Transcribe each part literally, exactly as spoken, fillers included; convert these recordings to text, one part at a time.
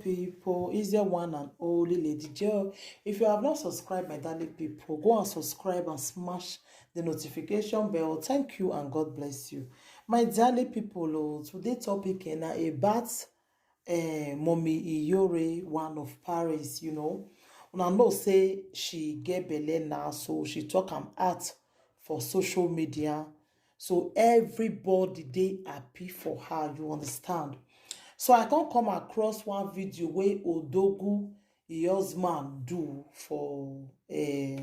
people, is your one and only Lady Joe. If you have not subscribed, my darling people, go and subscribe and smash the notification bell. Thank you and God bless you. My darling people, oh, today topic na about uh, Mommy Iyore, one of Paris, you know. Una know say she get belle now, so she talk am out for social media. So everybody dey happy for her, you understand? So I come come across one video wey Odogu, her husband, do for uh,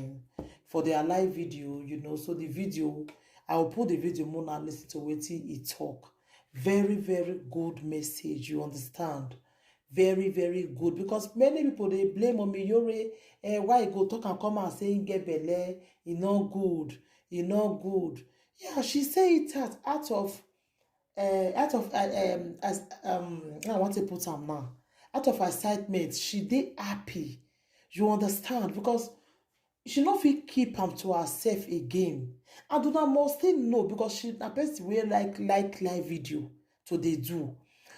for their live video, you know. So the video, I will put the video more and listen to wetin he talk. Very, very good message, you understand? Very, very good, because many people dey blame Mommy Iyore, eh, why he go talk and come and say he get belle, he no good, he no good. Yeah, she say it out, out of uh, out of uh, um, as um, I want to put am now. Out of excitement, she dey happy. You understand? Because she no fit keep am to herself again. And una must still know, because she na person wey like, like live video to dey do.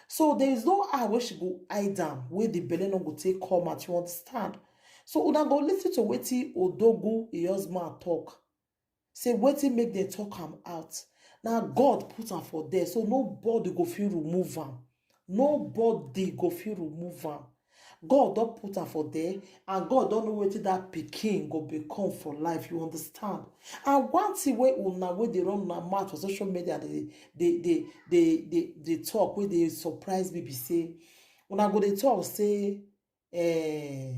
So there is no how wey she go hide am, wey the belle no go take come out. You understand? So una go listen to wetin Odogu, her husband, talk. Say wetin make dem talk am out. Na God put am for there, so nobody go fit remove am. Nobody go fit remove am. God don put am for there, and God don know wetin that pikin go become for life. You understand? And one thing wey una wey dey run una mouth for social media dey dey dey dey dey dey talk, wey dey surprise me, be say una go dey talk say eh,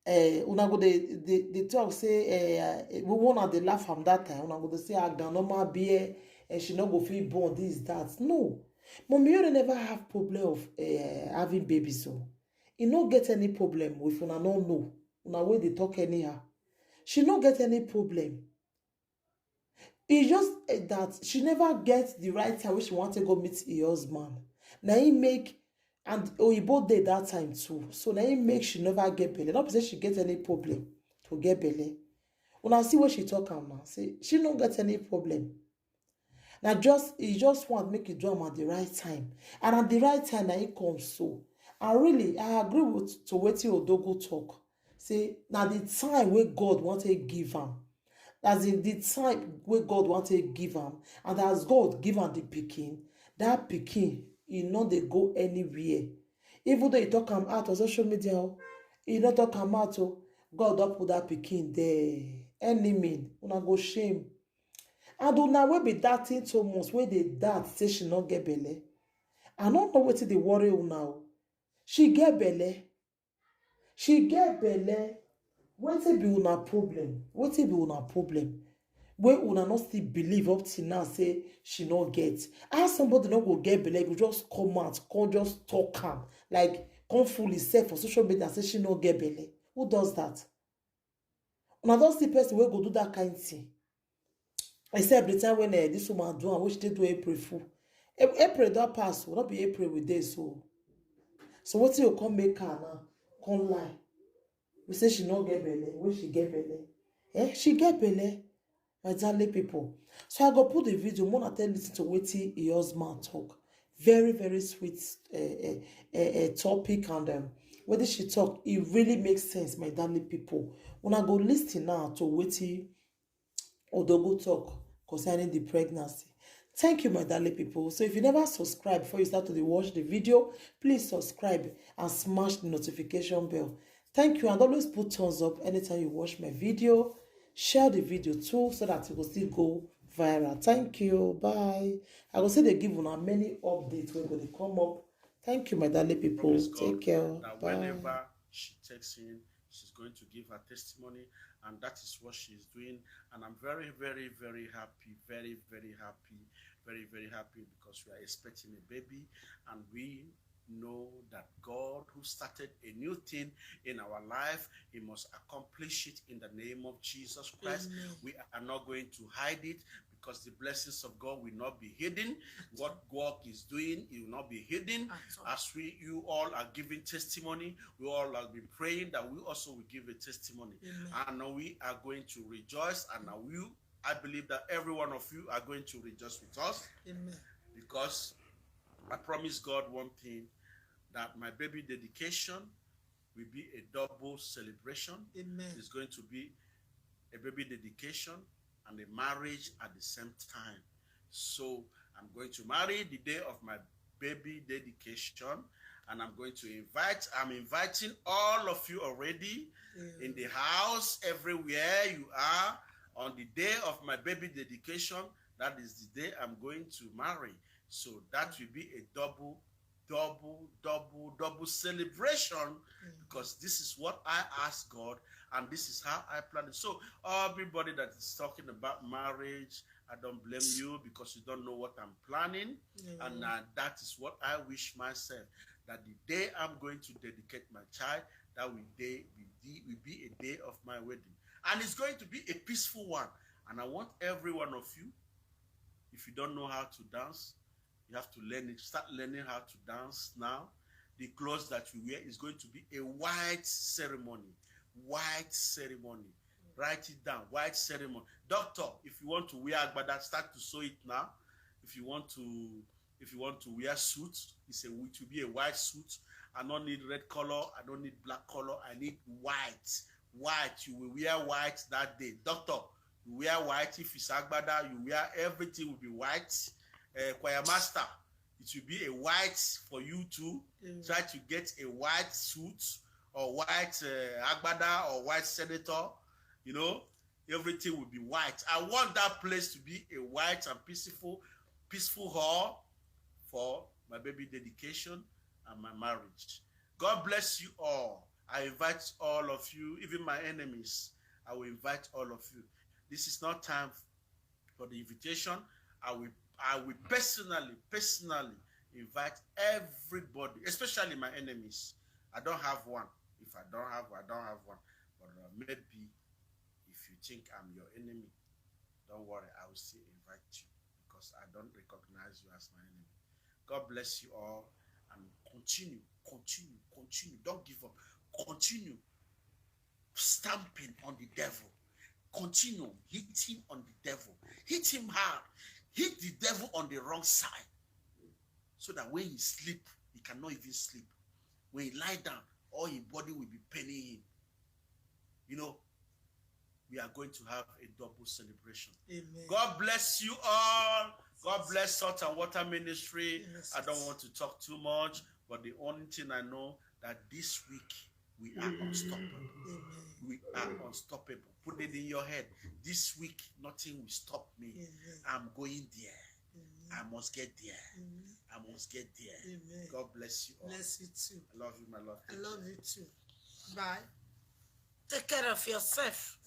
eh, una go dey dey dey talk say eh, eh, we wanna dey laugh am that time. Una go dey say, "Ah, gan normal beer, and she no go fit born this, that." No, Mommy Iyore never have problem of eh, having babies, so e no get any problem. If una no know, una wey dey talk anyhow, she no get any problem. E just eh, that she never get the right time wey she wan take go meet her husband. Na him make, and oyibo dey that time too, so na him make she never get belle. No be say she get any problem to get belle. Una see what she talk am now, say she no get any problem. Na just, he just want make e do am at the right time, and at the right time na him come so. And really, I agree with to wetin Odogu talk. Say na the time wey God wan take give am, as in the time wey God wan take give am, and as God give am the pikin, that pikin, e no dey go anywhere. Even though he talk am out on social media, oh, he no talk am out, oh, God don put that pikin there. Enemy, una go shame. And una wey be that thing so much, wey dey that say she no get belle, I no know wetin dey worry una o. She get belle. She get belle. Wetin be una problem? Wetin be una problem? Wey una no still believe up till now say she no get. How somebody no go get belle, go just come out, come just talk am, like, come fool himself for social media and say she no get belle? Who does that? Una don see person wey go do that kind thing? Except the time when eh, this woman do am, wey she take do April fool. Ap- April don pass, o, no be April we dey so. So wetin you come make her now? Come lie. We say she no get belle, wey she get belle. Eh, she get belle, my darling people. So I go put the video, una take listen to wetin her husband talk. Very, very sweet uh, uh, uh, uh, topic, and um, wetin she talk, it really makes sense, my darling people. Una go listen now to wetin Odogu talk concerning the pregnancy. Thank you, my darling people. So if you never subscribe before you start to dey watch the video, please subscribe and smash the notification bell. Thank you, and always put thumbs up anytime you watch my video. Share the video too, so that it will still go viral. Thank you. Bye. I go say they give una many updates wey go dey come up. Thank you, my darling people. Promise God. Take care. That bye. Whenever she texts in, she's going to give her testimony, and that is what she's doing. And I'm very, very, very happy, very, very happy, very, very happy, because we are expecting a baby, and we know that God, who started a new thing in our life, he must accomplish it in the name of Jesus Christ. Amen. We are not going to hide it, because the blessings of God will not be hidden. What God is doing, it will not be hidden. At all. As we, you all are giving testimony, we all have been praying that we also will give a testimony. Amen. And we are going to rejoice, and we, I believe that every one of you are going to rejoice with us. Amen. Because I promise God one thing. that my baby dedication will be a double celebration. Amen. It's going to be a baby dedication and a marriage at the same time. So I'm going to marry the day of my baby dedication, and I'm going to invite, I'm inviting all of you already in the house, everywhere you are, on the day of my baby dedication. That is the day I'm going to marry. So that will be a double, double, double, double celebration, because this is what I asked God, and this is how I planned it. So everybody that is talking about marriage, I don't blame you, because you don't know what I'm planning. And uh, that is what I wish myself, that the day I'm going to dedicate my child, that will, day, will be- will be a day of my wedding. And it's going to be a peaceful one. And I want every one of you, if you don't know how to dance, you have to learn it. Start learning how to dance now. The clothes that you wear is going to be a white ceremony. White ceremony. Write it down. White ceremony. Doctor, if you want to wear agbada, start to sew it now. If you want to, if you want to wear suit, it's a, it will be a white suit. I don't need red color. I don't need black color. I need white. White. You will wear white that day. Doctor, you wear white. If it's agbada, you wear, everything will be white. Uh, choir master, it will be a white for you too. Try to get a white suit or white uh, agbada or white senator. You know, everything will be white. I want that place to be a white and peaceful, peaceful hall for my baby dedication and my marriage. God bless you all. I invite all of you, even my enemies. I will invite all of you. This is not time for the invitation. I will, I will personally, personally invite everybody, especially my enemies. I don't have one. If I don't have, I don't have one. But uh, maybe if you think I'm your enemy, don't worry. I will still invite you, because I don't recognize you as my enemy. God bless you all, and continue, continue, continue. Don't give up. Continue stamping on the devil. Continue hitting on the devil. Hit him hard. Hit the devil on the wrong side, so that when he sleep, he cannot even sleep. When he lie down, all his body will be paining him. You know, we are going to have a double celebration. Amen. God bless you all. God bless Salt and Water Ministry. Yes. I don't want to talk too much, but the only thing I know, that this week we are unstoppable. Amen. We are unstoppable. Put it in your head. This week, nothing will stop me. Amen. I'm going there. Amen. I must get there. Amen. I must get there. Amen. God bless you all. Bless you too. I love you, my love. I love you too. Bye. Take care of yourself.